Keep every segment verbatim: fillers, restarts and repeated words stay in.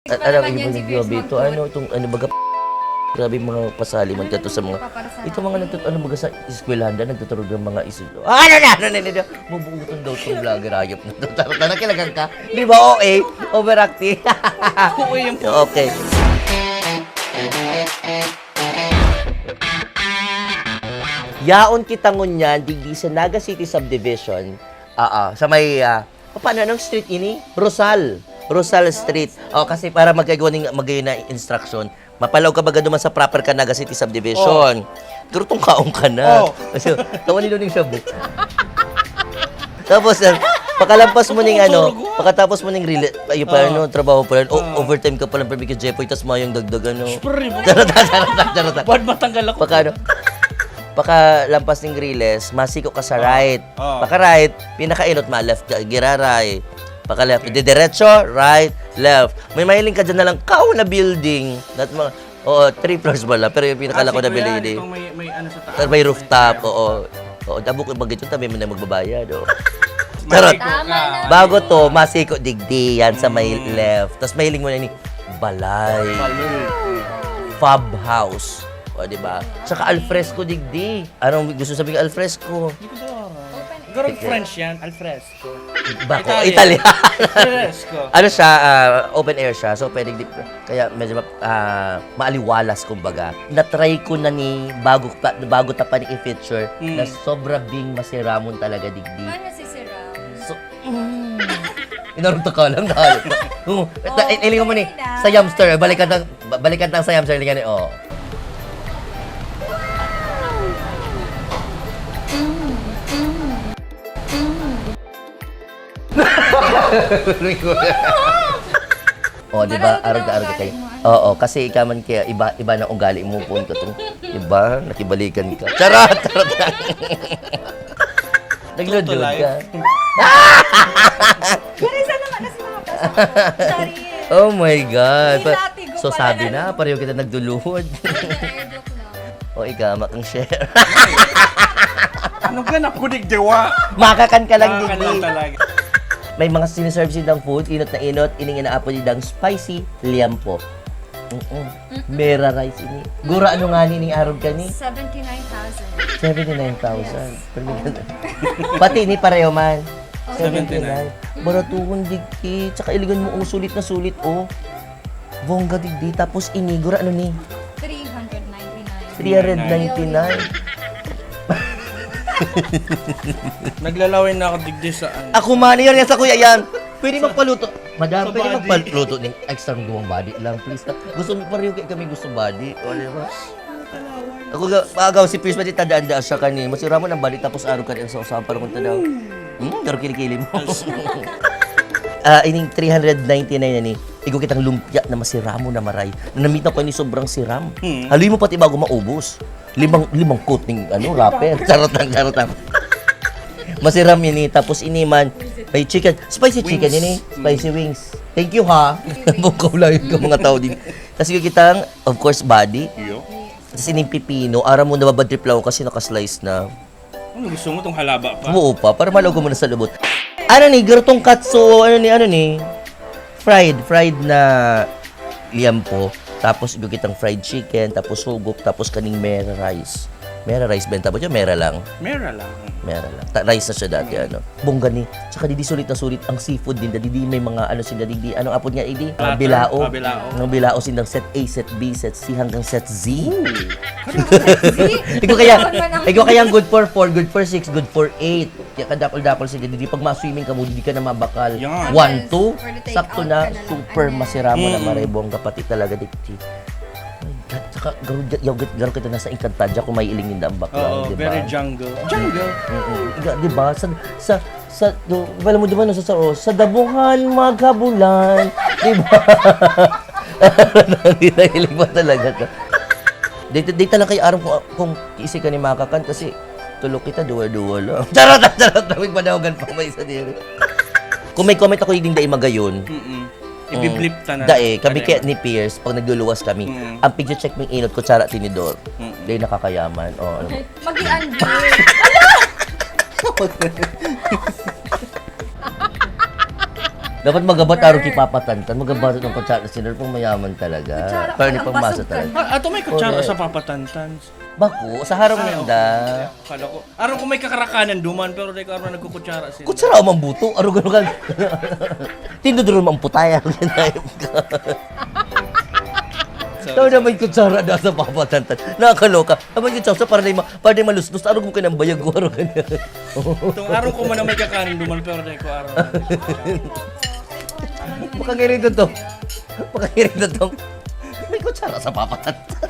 At alam, ibon ni Gio Bito, ano itong, ano baga, grabe mga pasali man kato sa mga, itong mga nagtut-, ano baga sa eskwelahan na nagtuturog ng mga isu-, ah, ano na, ano na, ano na, mabuutan daw itong vlogger, hayop na to. Tarot na, nakilagan ka? Di ba, O A? Overacting. Okay. Yaon kita ngunyan, digdi sa Naga City Subdivision. Oo, sa may, ah, o, paano, anong street ini? Rosal. Rosal Street. O, kasi para magkaigwa ning, magayon na instruction, mapalaw ka baga duman sa proper ka Naga City Subdivision. Oh. Pero tong kaong ka na. Oh. Kasi, tawa ni Loning Shabu. Tapos, ah, pakalampas mo ning ano, pagkatapos mo ning rela-, ayun pa, ano, trabaho pa yan. O, overtime ka pa lang, pero may ka Jepoy, tas mayang dagdag, ano. Charot, charot, charot, charot. Bad matanggal ako. Paka, ano, pakalampas ning Riles, masiko ka sa right. Oh. Paka right, pinakainot, ma-left ka, giraray. Paka left, didiretso, right, left. May mahiling ka dyan na lang, kao na building. Not mga, oo, three floors ba lang, pero yung pinakalako na building. May, may ano sa taas. Pero may rooftop, oo. Oo, dabo ko mag-, ito, tabi mo na magbabayad, oo. Charot. Tama na. Bago to, masiko digdi, yan sa may left. Tapos mahiling mo na ni balay. Balay. Fab house. O, di ba? Tsaka alfresco digdi. Anong gusto sabihin alfresco? Hindi ko daw alam. Garang French yan, alfresco. Bako, Italian. Italian. Alfresco. Ano siya, ah, open air siya, so pwede di, kaya medyo ma-, ah, maaliwalas kumbaga. Na-try ko na ni bago pa, bago ta pa ni i-feature na sobra bing masiramon talaga digdi. Paano si Siram? So, mm. Inarunta ka lang na. Oo, ta-, ilingon mo ni, sa yamster, balikan ta, ba-, balikan ta sa yamster, ilingan ni, oh. Oh, di ba? Arog ka, arog ka kayo. Oo, kasi ikaw man kaya iba, iba na ugali mo, phone ka tong, di ba? Nakibalikan ka. Charot! Charot lang. Nagludlod ka. Pero isa naman kasi mga pasok. Sorry. Oh my God. Hindi, latigo pala. So, sabi na, pareho kita nagduluhod. Hindi, joke lang. O, ikaw, makang share. Ano ka, napunig, diwa? Makakan ka lang, Makakan lang digdi. Talaga. May mga siniserve silang food, inot na inot, ining inaapod nidang spicy liampo. Mm-mm. Mm-mm. Mera rice ini. Gura, ano nga ni, ning arog ka ni? Seventy-nine thousand. Seventy-nine thousand. Yes. Pero may ganda. Pati ni pareho man. Oh. Seventy-nine. Seventy-nine. Baratuhon, digdi. Tsaka iligan mo, oh, sulit na sulit, oh. Bongga, digdi. Tapos ini, gura, ano ni? Three hundred ninety-nine. Three hundred ninety-nine. Naglalaway na ako, digdi, sa ano. Ako man, yan, yan sa kuya yan. Pwede magpaluto. Madam, pwede magpaluto ni extra duwang body lang, please. Gusto mo, pareho kay kami gusto body. O, di ba? Ako ga, pagaw si Pierce, pati tadaan da siya kani. Masiramon ang body, tapos araw ka rin sa usapan, kung tadaw. Hmm, pero kilikili mo. Ah, ining three hundred ninety-nine na ni, igo kitang lumpia na masiramon na maray. Namit na ko ni sobrang siram. Hmm. Haloy mo pati bago maubos. Limang, limang coat ning, ano, wrapper. Charot lang, charot lang. Masiram ini. Tapos ini man, may chicken. Spicy chicken ini. Wings. Mm. Spicy wings. Thank you, ha. Bukawlayon ka, mga tao din. Tapos yung kitang, of course, body. Iyo. Tapos ining pipino. Aram mo, nababadtrip lang ako kasi nakaslice na. Ano gusto mo, tong halaba pa? Oo pa, para malaog mo na sa lubot. Ano ni, garutong katsu, ano ni, ano ni? Fried, fried na liampo. Tapos, igo kitang fried chicken, tapos hugok, tapos kaning mera rice. Mera rice, benta mo dyan, mera lang. Mera lang. Mera lang. Ta-, rice na siya dati, Mm. ano. Bongga ni, tsaka didi sulit na sulit ang seafood din. Didi may mga, ano sila, didi, anong apod nga, idi? Mga Platter. Bilao. Ah, bilao. Ang bilao, sindang set A, set B, set C, hanggang set Z. Ooh. Ikaw kaya, ikaw kaya ang good for four, good for six, good for eight. Kaya kadakol-dakol sila, di pag ma-swimming ka mo, di ka na mabakal. Yan. One, two, sakto na, super masira mo na, Mm. maray bongga, pati talaga, di, di. My God, saka, garo, garo, garo kita nasa Encantadia kung may iling ninda ang bakla, Oo, di ba? Very jungle. Jungle. Mm-mm. Di ba? Sa, sa, sa, do, alam mo, di ba, nasa, sa, oh, sa dabuhan, maghabulan. Di ba? Hindi na iling mo talaga to. Di, di, di talaga kayo aram kung, kung kiisi ka ni Makakan kasi tulog kita, duwa-duwa lang. Charot, charot, may panawagan pa, may isa diri. Kung may comment ako, hindi dai magayon. Mm-mm. Mm. Ibiblip ta na. Dai, kami kaya ni Pierce, pag nagluluwas kami, Mm. ang pigche-check mong inot, kutsara, tinidor. Mm. Dai nakakayaman. Oh, ano. Mag-i-unbreak. Dapat magabat arog ki Papa Tantan, magabat ang kutsara sila pang mayaman talaga. Kutsara Pero ni pang pang masa basog ka. talaga. Ah, ato may kutsara Correct. sa Papa Tantan. Bako, sa harong Ah, lang okay. da. Kala ko, aron ko may kakarakanan duman, pero di ko aron nagkukutsara sila. Kutsara man buto, arog ano kan. Tindod ron man putay, arog yan tayo. Sorry, Tao na sorry. may kutsara da sa Papa Tantan. Nakakaloka. Abang yung chopsa para di ma-, para di maluslos. Arog mo ka ng bayag ko, arog ka na. Itong araw ko man na may kakanin duman, pero di ko araw. Makangirin na to. Makangirin na to. May kutsara sa Papa Tantan.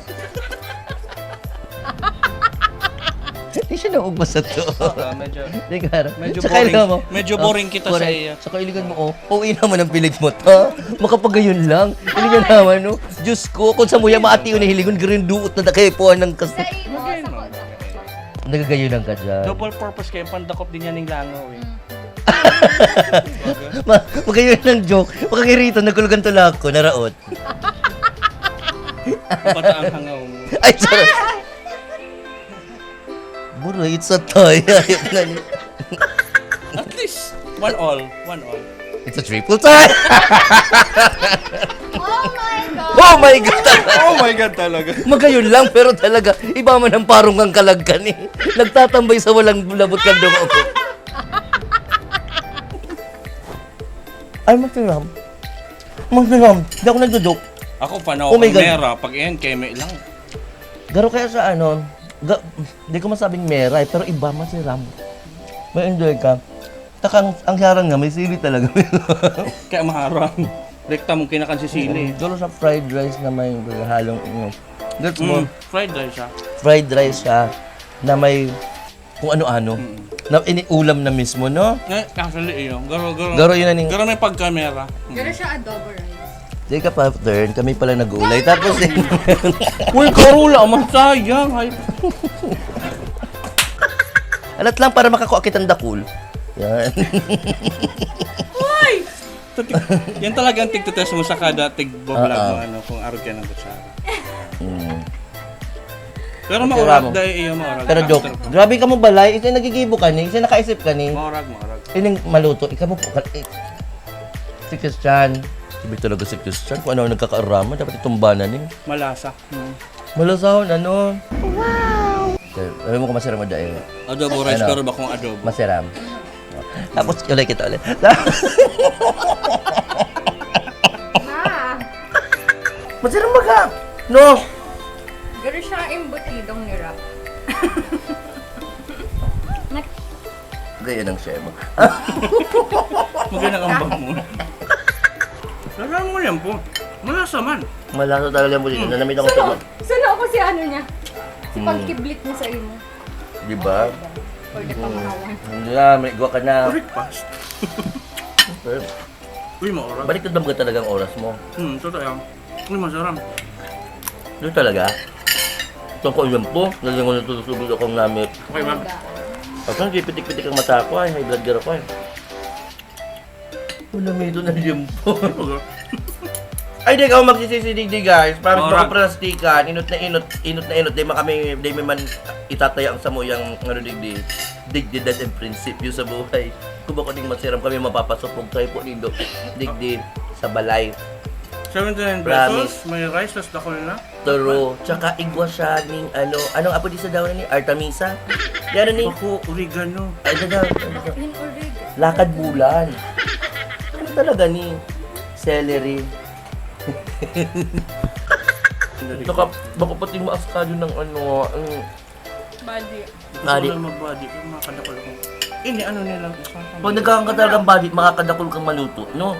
Di siya naugma sa to. Ah, medyo, Di ka harap. medyo Sa boring. kailangan mo. Medyo Oh, boring kita sa correct. iya. Sa kailigan mo, oh. Uwi naman ang pilig mo, ta. Makapagayon lang. Hindi nga naman, no? Diyos ko, kung sa muya maati o nahiligon, garin duot na dakayo po ang kas-, Sa imo, sa ko, sa ko. Nagagayon lang ka dyan. Double purpose kayo, pandakop din yan ng langaw eh. Mm. Ma-, magayon ng joke. Makangirito, nagkulugan tulak ko, naraot. Bata ang hangaw mo. Ay, sorry. Bro, it's a tie. Ayop na ni- At least, one all. One all. It's a triple tie. Oh my God! Oh my God! Oh my God talaga. Magayon lang, pero talaga, iba man ang parong ang kalagkan eh. Nagtatambay sa walang labot kang dugo. Ay, masiram. Masiram. Di ako nagdudok. Ako, panaw Oh my ko God. mera. Pag iyan, keme lang. Garo kaya sa ano, ga-, di ko masabing meray, pero iba masiram. May enjoy ka. Takang, ang siyaran nga, may sili talaga. Kaya maharang. Rekta mong kinakan si sili. Garo sa fried rice na may halong inyo. Gets mo? Mm, fried rice siya. Fried rice siya na may kung ano-ano. Mm. Na iniulam na mismo, no? Eh, actually, iyo. Garo, garo. Garo yun na ning- Garo may pagkamera. Mm. Garo siya adobo rice. Take a pattern, kami pala nag-uulay. Tapos eh, Uy, karula, masayang. Ay. Alat lang para makakuha kitang dakul. Yan. Uy! Yan talagang tigtetest mo sa kada tigbablog Oo. mo, ano, kung arog ka ng kutsara. Mm. Pero Pero maurag, mo. dahil iyo maurag. Pero joke. After ko. Grabe ka mo balay, isa nagigibo ka ni, isa nakaisip ka ni. Maurag, maurag. Ining maluto, ikaw mo po, eh, si Christian. Sabi talaga si Christian, kung ano ang nagkakaaraman, dapat itumbanan eh. Malasa. Hmm. Malasahon, ano? Wow! Alam mo kung masarap mo dahil. Adobo rice, Ano? pero bakong adobo. Masarap. Tapos, ulay kita ulit. Ma! Masarap ba ka? No! Garo siya embutidong ni Rap. Nag- Gaya ng share mo. Maganda ang bag mo. Sasabi mo yan po. Malasa man. Malasa talaga po dito. Hmm. Nanamit ako Sino? sa Sino ako si ano niya? Si Hmm. pagkiblit niya sa imo. Di ba? Pwede pa Hmm. mahawan. Hindi na, may igwa ka na. Breakfast. Pero Uy, maoras. Balik na talaga ang oras mo. Hmm, totoo yan. Uy, masarap. Doon talaga? Itong ko ilan po, nalingon na tutubig akong namit. Okay, ma'am. Pag nang pitik-pitik ang mata ko, ay, high blood ako eh. Wala may ito na liyan po. Ay, di ako magsisisi, digdi, guys. Promise Alright. ko plastikan. Inot na inot, inot na inot. Di man kami, di man itataya ang samuyang, ano, digdi. Digdi, dad and prinsipyo sa buhay. Kung ako ding masiram kami, mapapasupog kayo po, nindo. Digdi, sa balay. Seventy-nine pesos, Promise. may rice, tas dakul na. Turo, tsaka igwa siya ning ano, anong apo di sa daw ni? Artemisa? Yan ni? Bako, oregano. Ano daw? Ano daw? Lakad bulan. Ano talaga ni? Celery. Tsaka, bako pati yung maaskado ng ano, ang Body. Gusto ko Body. lang mag-body, yung mga kadakol ko. Ini, ano nilang isa. Pag nagkaroon ka talagang body, makakadakol kang maluto, no?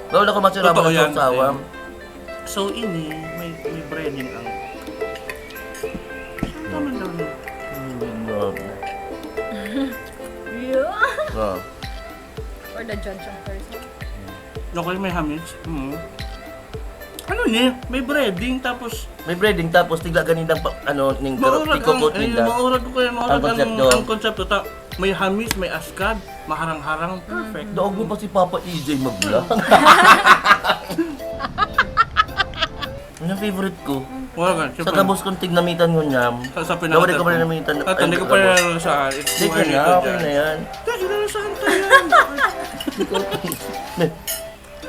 Wala ka masira Totoo mga yan. sawsawan. So, ini, may, may breading ang... Tama daw na. Mm, grabe. Yeah. Ah. Or the judge of person. Okay, may hamis. Mm. Ano ni? May breading, tapos May breading, tapos tigla ganitang pa, ano, ning Maurag ang, tikokot eh, ninda. maurag ko kaya, maurag Ang ang, konsepto. ang konsepto ta. May hamis, may askad, maharang-harang, perfect. Daog mo pa si Papa E J mag-vlog. Yan ang favorite ko. Wala ka, Sa siyempre. gabos kong tignamitan ko niya, Sa, sa nawari ko pinakatapos. pa rin namitan. At hindi ko pa Ay, rin nalalasaan. It's Di too ko early na, to okay judge. na yan. Kasi nalalasaan ko yan. Hindi.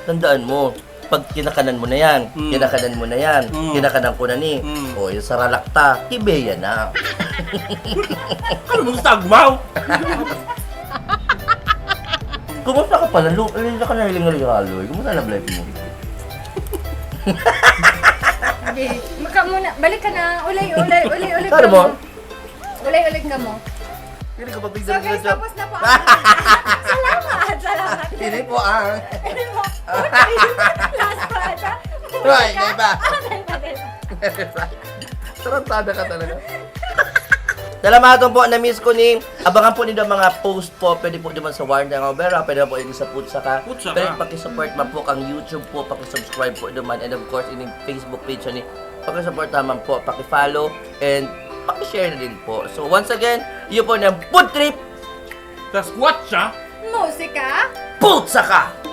Tandaan mo, pag kinakanan mo na yan, Mm. kinakanan mo na yan, Mm. kinakanan ko na ni, Mm. o yung saralak ta, kibeya na. Ano mo sa tagmaw? Kumusta ka pala, Lu? Ay, hindi ka nahiling regalo. Kumusta na life mo? Okay. Maka muna. Balik ka na. Ulay, ulay, ulay, ulay Saan ka mo? mo. Ulay, ulay ka mo. Hindi ko So guys, tapos na po ang... Salamat, salamat. Hindi po ang... Hindi po. Last pa ata. Right, may iba. Ah, may iba, may iba. Tarantado ka talaga. Salamatan po, na-miss ko ni. Abangan po ninyo ang mga post po. Pwede po naman sa Warren Tangobera. Pwede po yung sa Putsa Ka. Putsa Ka. Pwede pakisupport man po kang YouTube po. Pakisubscribe po naman. And of course, in Facebook page ni. Pakisupport naman po. Pakifollow. And pakishare na din po. So once again, yun po ng Food Trip. Sasquatch siya. Musika. Putsa Ka!